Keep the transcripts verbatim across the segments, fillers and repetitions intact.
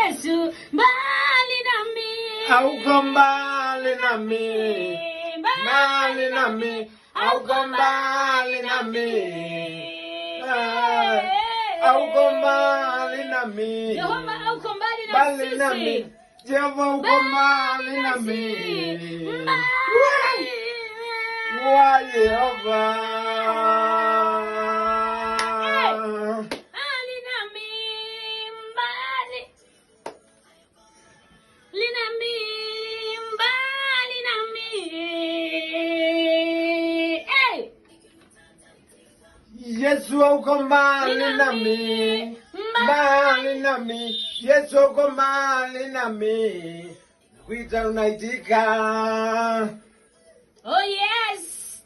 Yesu, mbali nami. Hauko mbali nami. Mbali nami. Hauko mbali nami. Eh, hauko mbali nami. Jehova, hauko mbali na sisi. Mbali nami. Jehova, uko mbali nami. Mbali. Wa Jehova. Mbali nami, mbali. Mbali nami, mbali nami. Hey! Yesu uko mbali nami, mbali nami. Yesu uko mbali nami. Kwita unaitika. Oh yes.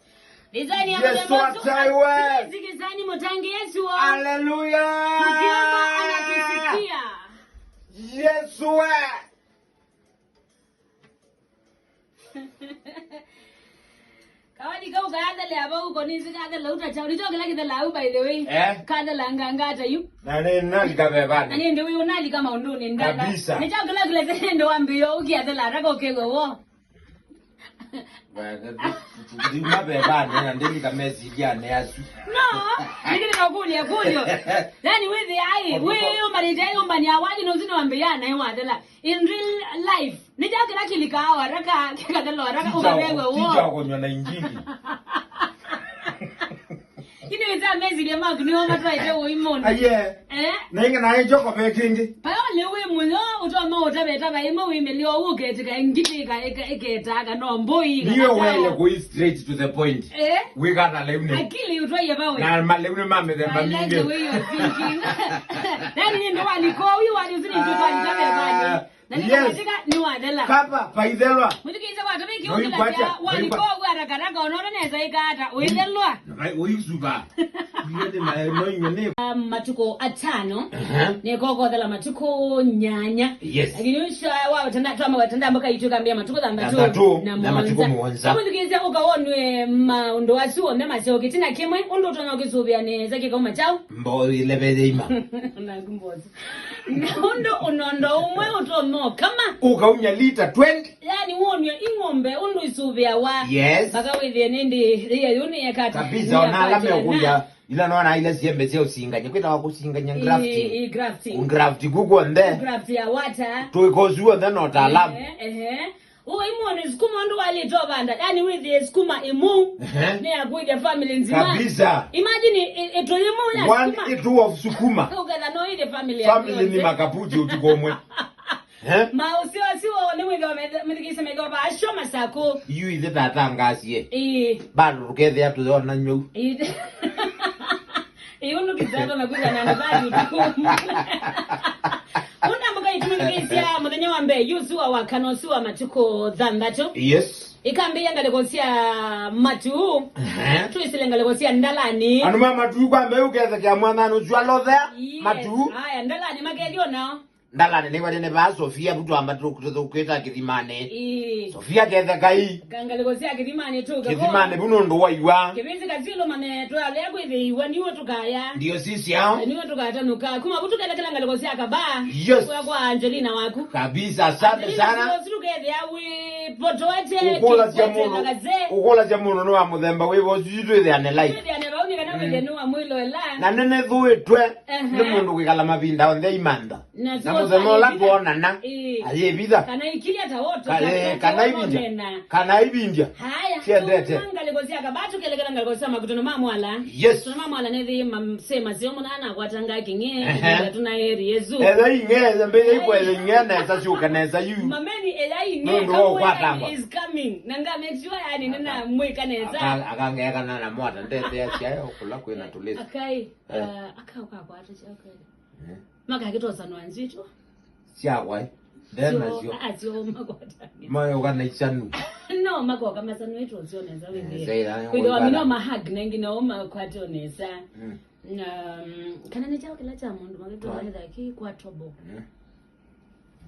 Design ya Yesu mlembo ataiwe. Sikizani mutangi Yesu wa. Hallelujah. Ukiomba anakisikia. Yesu we. Kawani kau kaathelea vau uko nisi kathela uta chao. Nicho kila kithela au, by the way. Eh? Kathela nganga ata yu. Na ni nalika vevani. Na ni ndi uyu nalika maunduni ndala. Kabisa. Nicho kila kila thende wambio ukiathela haraka ukewe wo. Ndiuma vevani na ndilika mesilyane asu. No, nĩkĩlĩka kũlya kũlyo. Yani wĩthĩ ai, wĩ ũmbanĩte ai ũmbani awaji no zino wambĩya naĩ wathela. In real life, nĩ kyaũ kĩla kĩlikaa waraka, kĩkathela waraka, ũkavewe wo. Ticha kũnywa na injili. Ini wĩta mesilia maku nĩo matwaĩte ũi mũndũ. Aye. Eh? Na inga naĩ joko ve kĩngĩ. Payole wĩ mũyo, ũtoma ũtaveta vaimwe wĩmĩlio ũketĩka ngitĩ ĩka-, ĩka-, ĩketaka no mbũi. Niwe wele kũi straight to the point. Eh? Wĩkata leu nĩ. Akili ũtwaie vawe. Na maleu nĩ ma mĩthemba mingĩ. I like the way you're thinking. Nani nĩ ndo waliko, uyu wali usini ndio kwa ndio vani. Na nĩ yes. Katika nĩ wathela. Kapa, paithelwa. Mũthikĩĩsya kwa tũmĩki ũkĩlasya waliko ũguo arakaraka ũnona nesa ĩkaata ũithelwa. Ũisuva. Iwe nĩ maĩ no inywe nĩ. Um, matukũ atano. Aha. Nĩ kokothela matukũ nyanya. Yes. Lakini ũcio wa wetanda, twama wetanda mpaka itũ kambia matukũ thanthatũ. Thanthatũ na mũonza. Mũthikĩĩsya ũkawonwe maũndũ asu onthe maseo kĩtina kĩmwe, ũndũ ũtonya ũkĩsũvĩa nesa kĩkauma chao. Mbo ileve ima. Na kumboza. Na ũndũ ũnondo ũmwe ũtomo kama. Ũkaumya lita twenty. Yani wonw'e ing'ombe ũndũ isũvĩawa. Yes. Mpaka wĩthĩe nĩndĩ ĩya yu nĩyekata. Kabisa, ona ala mekũya. Ila nona ila siembe sya ũsinganya. Kwĩtawa kũsinganya grafting. Ĩ, ĩ, grafting. Graft kuku onthe. Graft ya water. Tũikosi onthe na ũtaalamu. Ehe, ehe. Ũĩ mwone sukuma ũndũ walĩte ũvanda, yani wĩthĩe sukuma ĩmũu. Ehe. Nĩ ya kũĩthya family nzima. Kabisa. Imagine ĩ-, ĩtũ yĩmũu ya one sukuma. Ĩtũ of sukuma. Ũketha no ĩthye family ya family nĩ yonthe. Makaputi ũtukũ ũmwe. Eh? Maũseo asu nĩ wĩthĩwa methe-, mĩthikĩĩsya methĩwa vaasyo masakũ. Yu ithe tata ngasie. Ĩĩ. Bado tũkethĩa tũyona nyau. Ĩĩ. Ĩĩ, ũndũ kĩsata na kwĩthana na value tu. Ũndũ mũka itũmĩkĩĩsya mũthenya wa mbee, yu sua wa kana sua matukũ thanthatũ. Yes. Ikambĩĩa ngalĩko sya matu. Ehe. Twĩsĩle ngalĩko sya ndalani. Andũ ma matu kwa mbee ũkethekea mwanana ũsu alothea. Yes. Matu. Aya, ndalani makethio nao. Ndalani nĩkwatene vaa Sofia, vu twamba tũkwĩta kĩthimanĩ. Ĩĩ. Sofia kethe kai. Ngalĩko sya kĩthimanĩ tũke. Kĩthimanĩ vu nũndũ wa iwa. Kĩvĩsĩ kasilũmane twalea kwĩthĩiwa niwe tũkaya. Ndio sisi hao. Niwe tũkatanũka. Kuma vu tũkethekela ngalĩko sya kaba. Yes. Kwa, kwa Angelina waku. Kabisa, asante sana. Angelina, sio, sio kethea wĩ potoete. Ũkũlasya mũndũ. Ũkũlasya mũndũ nĩ wa mũthemba wĩvo, sisi twĩthĩane live. Twĩthĩane vau nĩ kana wĩthĩane wa mwĩlo ela. Na nĩnĩthũĩtwe. Ehe. Nĩ mũndũ kwĩkala mavinda onthe imantha. Na mũthenya ũla twonana, ĩĩ, ayĩvitha. Kana ikilya ta woto, kana ivindya. Kana ivindya. Haya, siendete. Ngalĩko sya kaba tũkelekela ngalĩko sya makutano ma mwala. Yes. Makutano ma mwala nĩthi maseo mũnana akwatanga kĩng'e, ehe, tuna eri Yesu. Ela ing'e, mbele ikwele ing'e nesa syũka nesa yu. Mameni ela ing'e. Nũndũ wa ũkwatangwa. Is coming. Na nga make sure yani nĩna mwĩka nesa. Aka-, akangeka na, na mwata, ndete ya siayo kula kwĩna tulisi. Akai. Eh. Ah, aka ukakwata chakali. Eh. Makakitosa nwanzito. Syakwa, eh. Ndena syo. Asyo makwata. Mayo kana ichanu. No, makoka masanu ito sio neza wende. Kwĩthĩwa mino mahag na ingĩ nao makwate onesa. Mm. Um, kana nĩ chao kĩla cha mũndũ magĩtwa metha ki kwa tobo. Mm.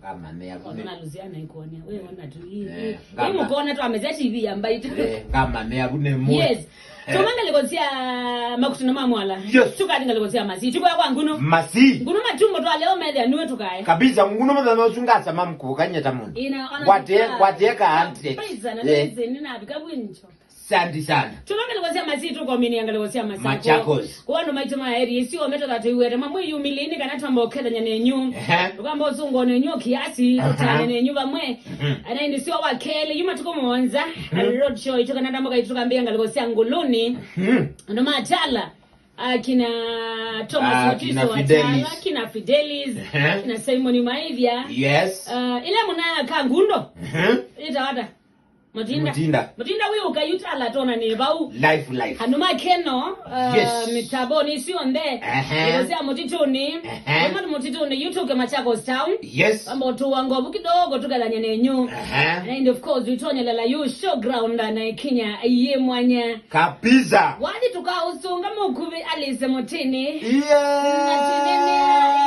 Ngamamea vu nĩ. Ona Luciana ikuonia. Wewe ona tu hii. Eh, Hii ngama- mukuona tu amezia T V ya mbaitũ. Eh, ngamamea vu nĩ mũ. Yes. Tuma ngalĩko sya makutano ma mwala. Yes. Tukati ngalĩko sya masi. Tuko kwa nguno. Masi. Nguno matumbo twaleo methia niwe tukae. Kabisa, nguno mũthenya ũsu ngasama mkubukanyeta mũndũ. Ina ona Kwatie tuka- kwatie ka handshake. Praise na Eh. Praise ni na bika bwincho. Santi sana. Tuma ngalĩko sya masi tukominia ngalĩko sya masi. Machakos. Kwa andũ maitũ ma area icio metha tatu iwete mamwe yumilini kana twamba ũkethanya nenyu. Ehe. Tukamba ũsungwa nenyu kiasi, Aha. Ũtane nenyu vamwe. Mhm. Ana indi sio wa kele yuma tuko mwanza. Road show itu kana ndambo kaitu tukambia ngalĩko sya nguluni. Hmm. Andũ matala akina Thomas Ah, Mutiso kina wa Fidelis. Tala, kina Fidelis, Ehe. kina Simon Maivia. Yes. Uh, ila muna ka ngundo. Mhm. Ita wata. Mutinda. Mutinda. Mutinda wi ukayutala tona ni vau. Life, life. Andũ ma Keno, uh, Yes. mitaboni sionthe. Ehe. Nĩko sya mũtitũnĩ. Ehe. Kuma mũtitũnĩ yu tũke Machakos Town. Yes. Wamba ũtũwa ngovu kidogo tukethanya nenyu. Ehe. And of course, we tonyelela yu showground na ikinya yĩ mwanya. Kabisa. Wathi tukaũsũnga mũkuvi Alice Mutini. Yeah. Matinene,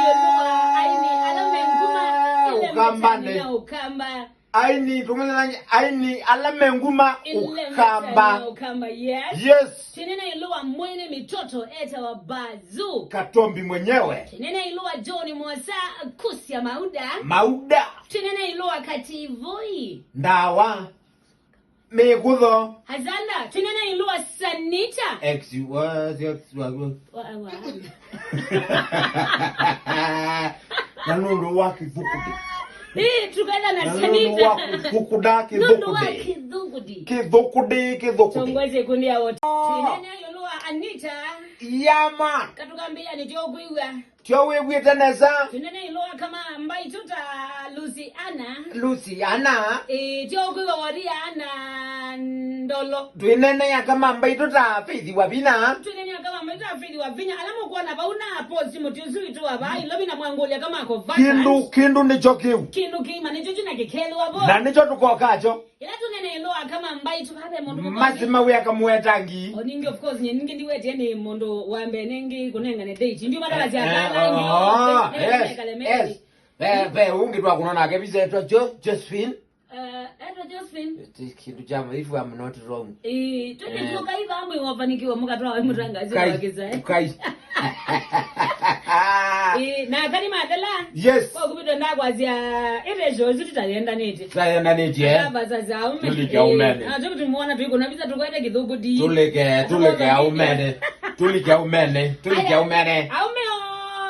ĩũlũ wa aini ala me nguma, ile Ukamba mĩtani nĩ. Na Ukamba. Aini, tũmũnyanangi, aini ala me nguma Ile Ukamba. Mĩtani Ukamba, yes. Yes. Tinene ĩlũ wa mwene mitoto etawa Bazu. Katombi mwenyewe. Tinene ĩlũ wa John Mwosa Kusia Mauda. Mauda. Tinene ĩlũ wa Kativoi. Ndawa. Mĩkũtho. Hazanda. Tinene ĩlũ wa Sanita. Ex, wa, ex, wa, wa. Wa, wa. Na nũndũ wa kĩthũkũdĩ. Hii tukenda na Na Sanita. nũndũ wa kũthũkũda Nũndũ wa kĩthũkũdĩ. Kĩthũkũdĩ. Kĩthũkũdĩ, kĩthũkũdĩ. Tongoze kundi ya wote. Tinene ĩlũ wa Anita. Yama. Katukambia nĩ tyo kwĩw'a. Tyo wĩw'ĩte nesa. Tinene ĩlũ wa kama mbaitũ ta Luciana. Luciana. Eh, tyo kwĩw'a wori ya ana ndolo. Twĩnene ya kama mbaitũ ta Faith Wavina. Twĩnene ya kama mbaitũ ta Faith Wavina. Ala mũkuona vau na post mũtĩ ũsu witũ wa vaa, ilo vina mwangũlya kama ako vata. Kĩndũ, kĩndũ nĩkyo kĩu. Kĩndũ kĩima nĩkyo kyu na kĩkelwa vo. Na nĩkyo tũkokakyo. Ĩla tũnene ĩlũ wa kama mbaitũ kave mũndũ mũthongi. Masi mawĩa kamũetangi. O ningĩ, of course, nye ningĩ ndiwetie nĩ mũndũ wa mbee ningĩ kũnengane date. Ndio matala sya Eh, kana oh, ndio. yes, yes. Ve, ve ũngĩ twakũna nake visa etwa Jo, Josephine. Eh, etwa Josephine. Ti kĩndũ kya, if I'm not wrong. Eh, twende tuka iva amwe wafanikiwa mukatoa we mutangazi Kai, wa kizae. kai. Eh, na kani mathela. Yes. Kwa kupita ndakwazia ĩtesho isu tutayendanĩte. Tutayendanĩtye. Baba sasa aume. Tulike aumene. Ah, tukuti muona tuiko na visa tukwete kĩthũkũdĩ. Tulike, tulike aumene. Tulike aumene. Tulike aumene. Aume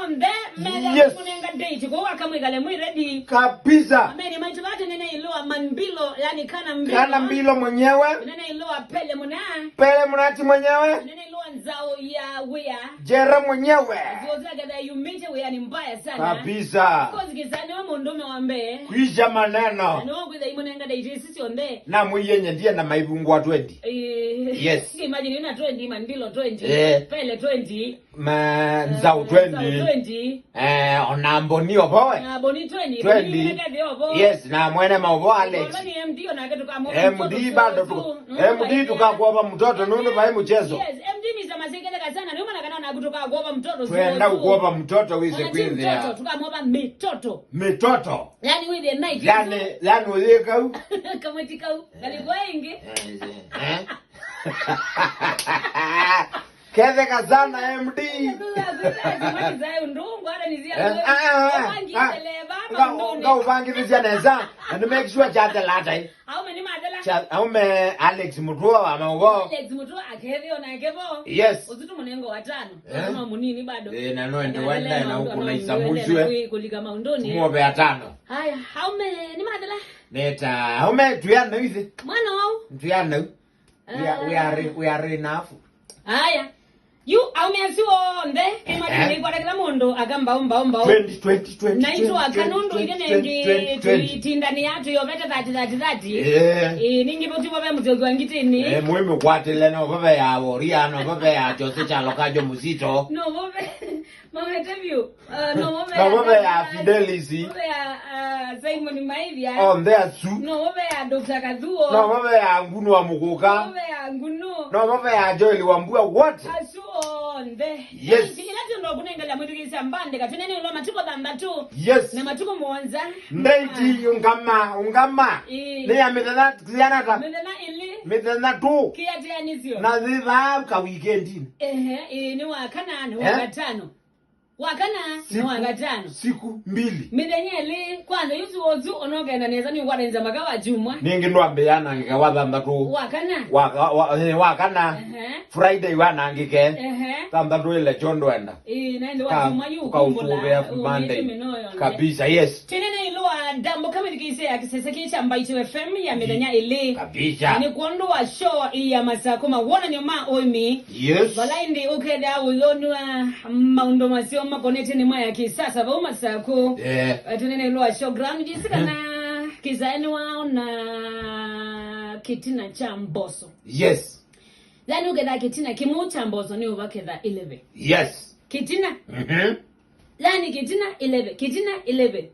onthe mele. Yes. Kunenga date kwa kamwe kale mwe ready. Kabisa. Amene maitũ vate nene ĩlũ wa Manbilo, yani kana mbilo. Kana mbilo mwenyewe. Nene ĩlũ wa Pele muna. Pele Munati mwenyewe. Nene ĩlũ wa Nzau ya wĩa. Jera mwenyewe. Ziozi aketha yumite wĩa ni mbaya sana. Kabisa. Kozi kizani wa mũndũme wa mbee. Kwisha maneno. Nĩ wakwĩtha imonenga date ici sionthe. Na mũienye ndiye na maivungwa twenty. Eh, yes. Imagine na twenty, Manbilo twenty, eh. Pele twenty. Ma, eh, Nzau twenty. Nzau twenty. Eh, ona Mboni ovoe. Na Mboni twenty. Twenty. Mboni nĩkethĩa ovo. Yes, na mwene maũvo Alex. Mboni M D onake tukamwova M D mtoto bado tu. Mm, M D tukakuova mtoto, nũndũ vai mchezo. Yes, M D Mister Masekele Kasana, nĩ mwana kana naku tukakuova mtoto. Twenda kukuova mtoto wĩse kwĩthĩa. Mtoto, tukamwova mitoto. Mitoto. Yani with the night. Yani, yani ũyĩ kau. Kamweti kau. Kalikuwa ingi. Eh, eh. Ketheka sana M D. Ngaũvangĩthĩsya nesa and make sure kyathela ata. Aume nĩ mathela. Aume Alex Mutua wa maũvo. Alex Mutua akethĩo nake vo. Yes. Ũsu tũmũnengo watano. Eh? Tũma mũnini bado. Eh, na no ende wenda na ũkũna isamuswe. Kũlika maũndũnĩ. Tũmũve atano. Haya, aume nĩ mathela. Neta, aume tuyana hivi. Mwana wau. Tuyana. We are, we are, we are enough. Aya. Yu aume asu onthe, eh, kĩmati nĩkwata kĩla mũndũ akambao mbao mbao. Twenty, twenty, twenty, naitũ aka nũndũ ĩthe nengĩ tũitindanĩa tũyovete thirty, thirty, thirty. Eh. Eh, ningĩ voti vove mũtyoki wa ngitĩnĩ. Eh, mwĩ mũkwatĩle no vove ya Woria, no vove ya Jose Chalo Kajo Muzito. No vove. Mawete vyũ. Uh, no vove ya Fidelis. No vove ya, uh, Simon Maivia. Onthe asu. No vove ya Doctor Kathuo. No vove ya Ngunu wa Muguka. No vove ya Ngunu. No vove ya Joel Wambua. What? Asu. Nthĩ. Yes. Ĩla tũndũ kũnengela mwĩthukĩĩsya mbandĩka, tũnene ũla matukũ thanthatũ. Yes. Na matukũ mũonza. Ndeiti, ungama, ungama. Ĩĩ. Nĩ ya mĩthenya siana ta? Mĩthenya ĩlĩ. Mĩthenya tu. Kĩatĩanĩsyo. Na thithaa ka weekendini. Ehe, ĩĩ, nĩ wa kana, nĩ wa gatano. Wa kana, nĩ wa gatano. Siku mbili. Mĩthenya ĩlĩ, kwanza, yu ũsu, ũsu, ũnokenda nesa nĩ ũkwatanĩsya maka wa kyumwa. Nĩngĩ ndwambĩĩa anangĩke wa thanthatũ. Wa kana. Wa, wa, wa, eh, wa kana. Ehe. Friday wanangĩke. Ehe. Thanthatũ ĩle kyo ndwenda. Ĩĩ, na ĩndĩ wa kyumwa yu ũkumbũla, ũkaũsũvĩa Monday. Kabisa, yes. Tene na ĩlũ wa ndambo kamĩthikĩĩsya ya kĩsese kĩ kya Mbaitu F M ya mĩthenya ĩlĩ. Kabisa. Nĩ kwondũ wa show ya masako mawonanyo ma ũĩmi. Yes. Vala ĩndĩ ũkenda ũyonwa maũndũ maseo makonete nĩ maya kĩsasa vau masako. Yeah. Tene na ĩlũ wa show ground jinsi kana kĩsae nĩ waona kĩtina kya mboso. Yes. Yani ũketha kĩtina kĩmwe kya mboso nĩ ũvaketha ĩleve. Yes. Kĩtina. Mhm. Yani kĩtina ĩleve, kĩtina ĩleve.